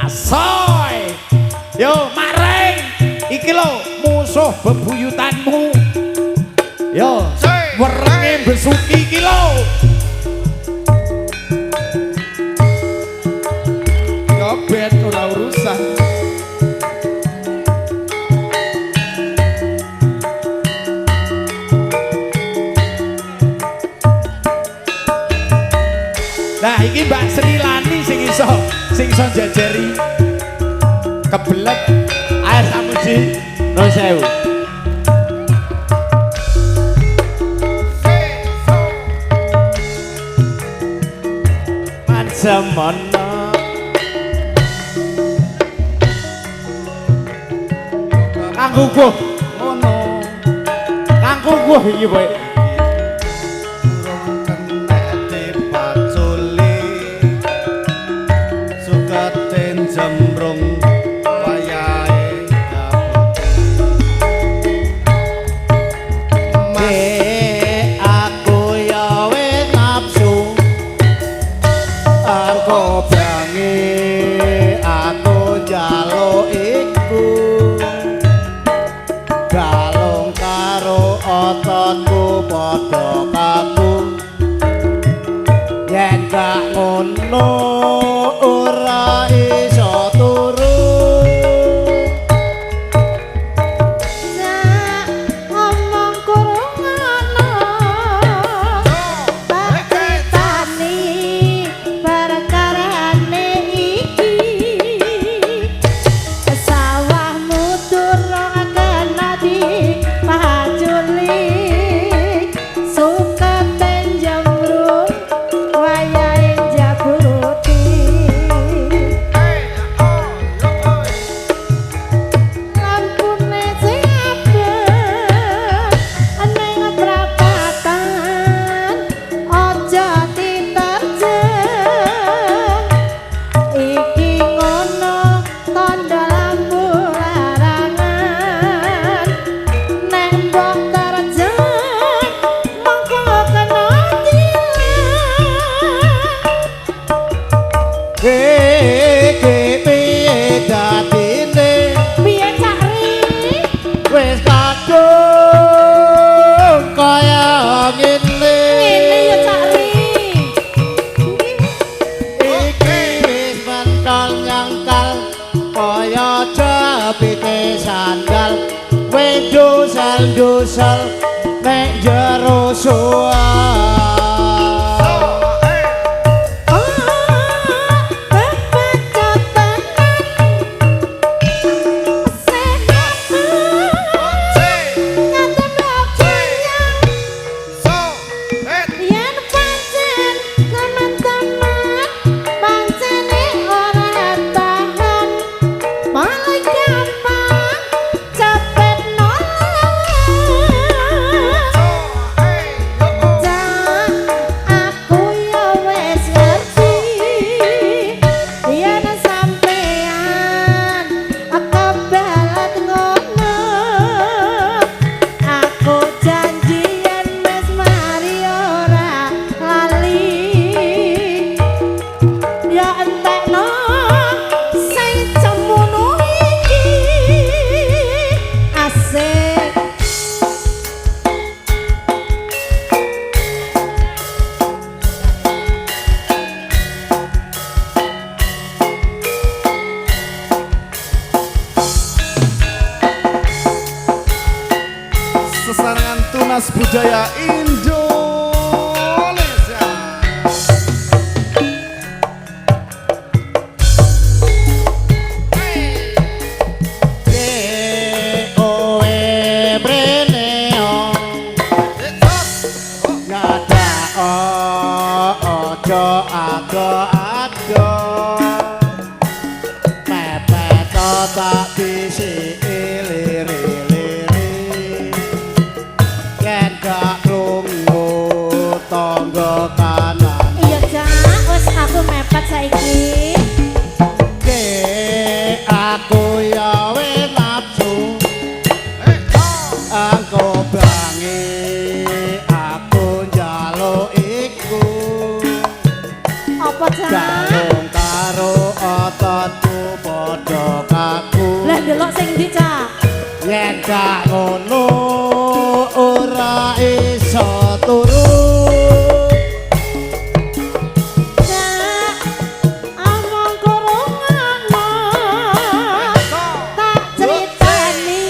Asoy. Yo, Maring. Iki lho musuh bebuyutanmu. Yo, werenge besuki iki lho. Yo ben ora urusan. Nah, iki Mbak Sri Lani sing iso jajari kebelet. Ayo Samuji, nuwun sewu. Mansemono. Kang Kukuh Ngono. Kang Kukuh iki kowe. Urung kenek dipaculi. Sukete jembrung wayahe dapote. Dek, aku ya wis nafsu. Aku bangi aku njaluk iku. Balung karo ototku padha kaku. Yen gak ngono ora iso turu. Sak ngomong kurungono tak critani perkarane iki. Sawahmu durung kena dipaculi, sukete njembrung wayahe njabuti. Lampune sing abang ning prapatan aja diterjang. Iki ngono tandha lampu larangan, nek mbok terjang mongko kena tilang. Iki piye dadine? Piye Cak Ri? Wis kadung kaya ngene. Ngene ya Cak Ri. Iki wis mentol nyangkal kaya jepite sandal. Wis dusel-dusel nek jero suar. Oh, kepecut tenan. Sehat ngadep goyang. Yen pancen teman-teman pancene ora tahan, paling gampang cepet nolak. Cak, aku ya wis ngerti yen sampean kebalet ngono. Aku janji yen wis mari ora lali. Ya entekno sing cemono iki. Asik. Sesarengan Tunas Budaya Indonesia. Kowe mrene nyadak aja ado-ado, mepet tak bisiki liri-liri yen gak krungu. Sak ngono ora iso turu. Cak among kurungono tak critani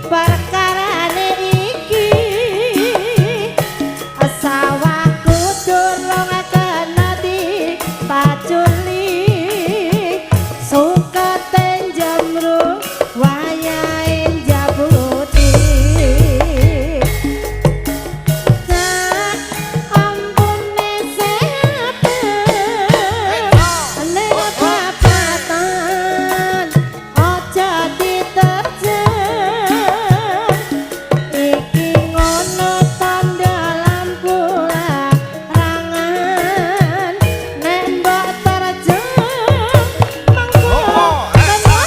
perkarane iki sawahku durung kena dipaculi sukete njemru wayahe njabuti. Cak ampune sehat nek papatan aja diterjang iki ngono tanda lampu larangan nek mbok terjang mengko kena.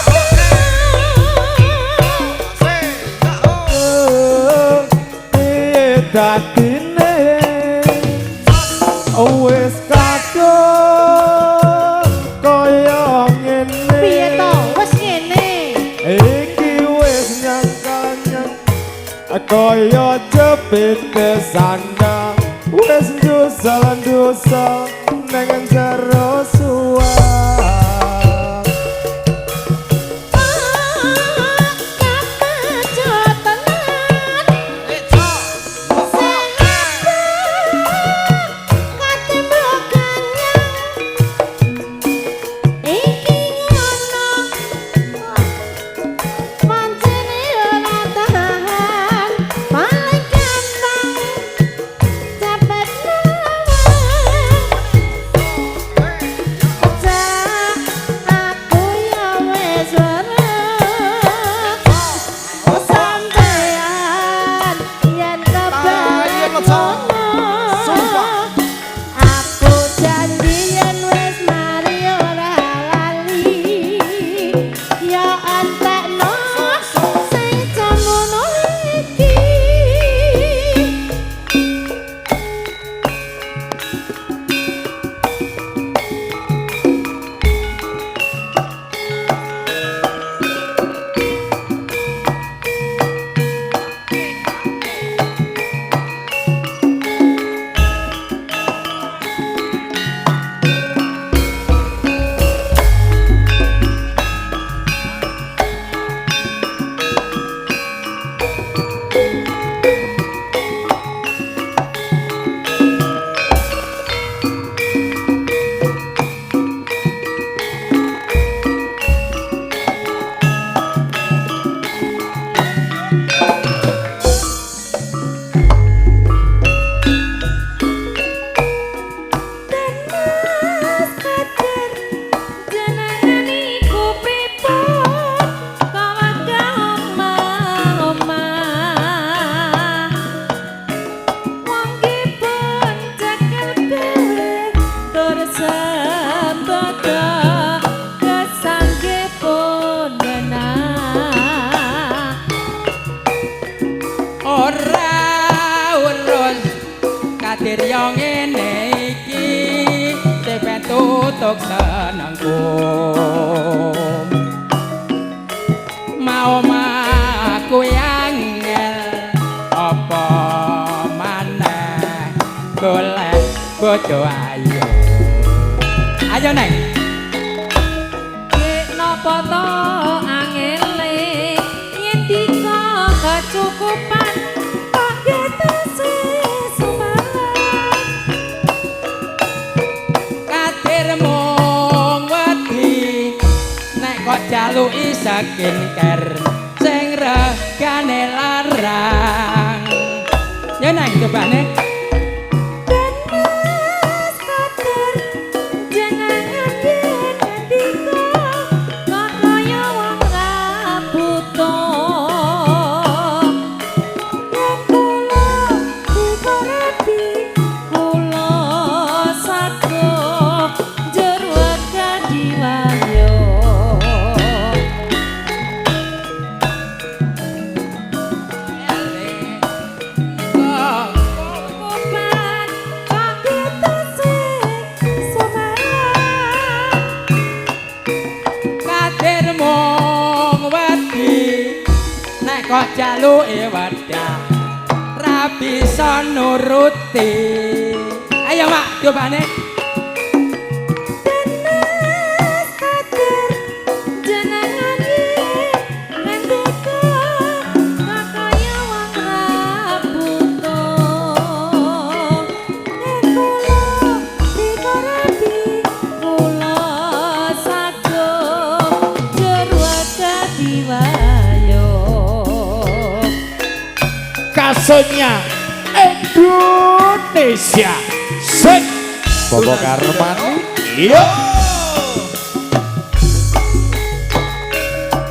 Piye dadine wis kadung kaya ngene. Piye to wis ngene? Iki wis nyangkal kaya jepite sandal wis ndusel-ndusel nang jero suwak. Aku ya wis weruh sampean yen kebalet ngono. Aku janji yen wis mari ora lali ya entekno sing jamono iki. Mas Kader jenengan iku pripun kok wegah omah-omah wong ki pun cekel gawe tur sembodo kesangge pun genah. Ora urus kadir yo ngene iki sing tutuk senengku mau maku angel apa maneh golek bojo ayu. Ayo neng. Nek napa to angele yen dika kecukupan kok getese sumalang. Kadir mung wedi nek kok jaluki skincare sing regane larang. Ya neng cobane. Dan Mas Kader jenengan yen ngendika kok kaya wong ra butuh yen kula dikorepi kula saguh jero kadiwayo. Kok Nek kok jaluke wedah ra bisa nuruti. Ayo Mak, cobane. Tenes kader jenengan ngendika kaya wong ra butuh. Nek kula dikorabi kula saguh jurwaga diwayo. Kasonya Indonesia. Sik. Bobo Karman. Iya.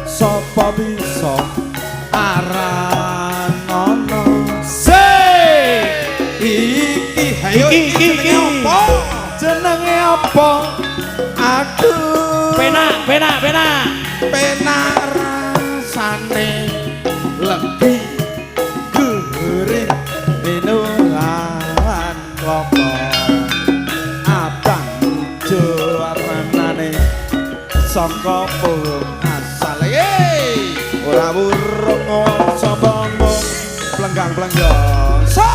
Sapa bisa aran ana Sik. iki hayo Iki, iki, jenenge iki. apa? Jenenge apa? Aduh. Penak, penak, penak. Penak rasane legi gurih minuman klopo abang ijo warnane sangka pung asale. Hey! Ora wurung sapa mung plenggang-plenggang. So!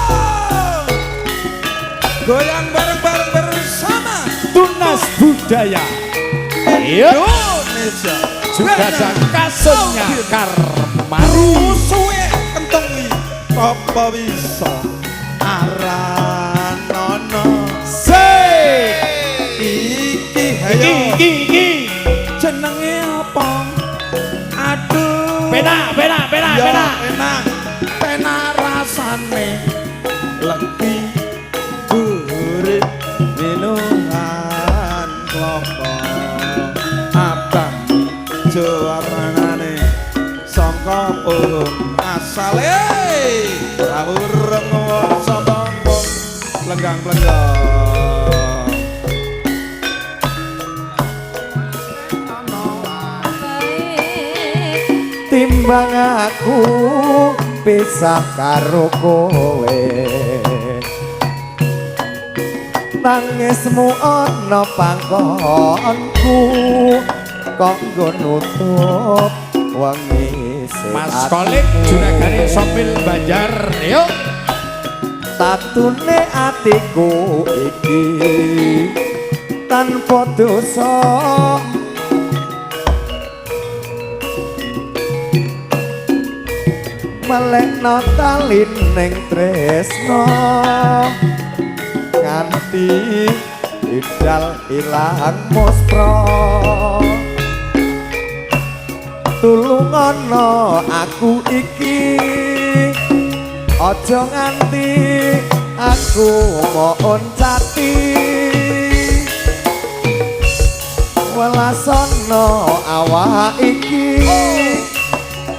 Goyang bareng-bareng bersama Tunas Budaya. Iya. Indonesia. Juga ada Kasonya Karman. Rusuhe kentung iki apa bisa aran ana Sik. iki Iki hayo iki iki. Jenenge apa? Aduh. Penak, penak, penak, Ya, penak. Penak penak rasane legi gurih minuman klopo abang ijo warnane sangka pung asale ora urung sapa mung plenggang-plenggang. Baik. Timbang aku pisah karo kowe, tangismu ana pangkonku kok nggo nutup wengi. Mas Kolik juragane Sopil Banjar. Yuk. Tatune atiku iki tanpa dosa melekno tali ning tresno nganti idal ilang muspro. Tulungono aku iki, aja nganti aku mooncati. Welasono awak iki,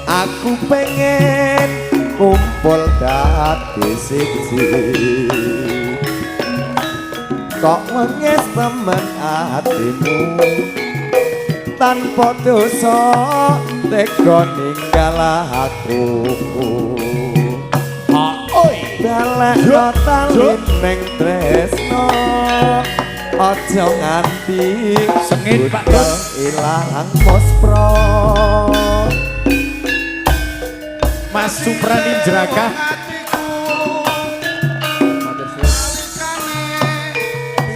aku pengen kumpul dadi siji. Kok wengis temen atimu tanpa dosa tega ninggal aku. Ha oi. Balekno tali ning tresno, aja nganti Sengit, Pak budal Don. Ilang muspro. Mas Suprani Jerakah.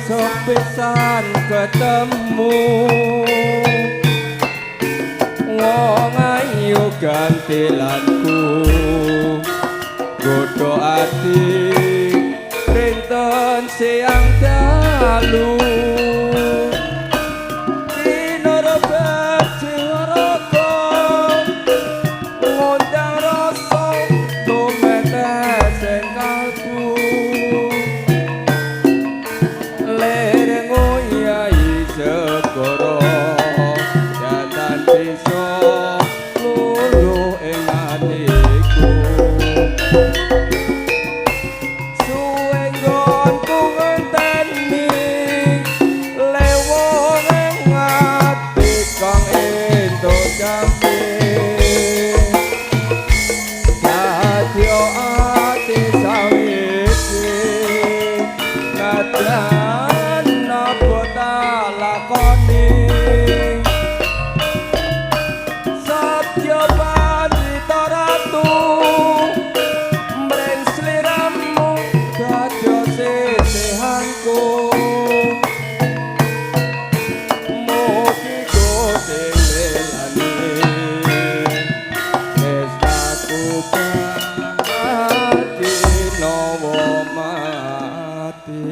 Sepisan ketemu wong ayu gantilanku, godho ati rinten siang dalu. Tinurbet jiwa raga ngundang rasa tumetes ing kalbu. Lir nguyai segara datan bisa luluh ing atiku. Suwe nggonku ngenteni. Aku bakal dinawa mati.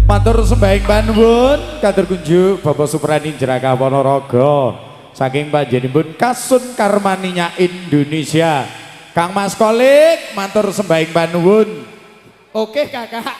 Matur sembahing panuwun katur kunjuk Bapak Suprani Jerakah Ponorogo saking panjenenganipun Kasun Karmaninya Indonesia. Kang Mas Kolik matur sembahing panuwun. Oke, Kakak.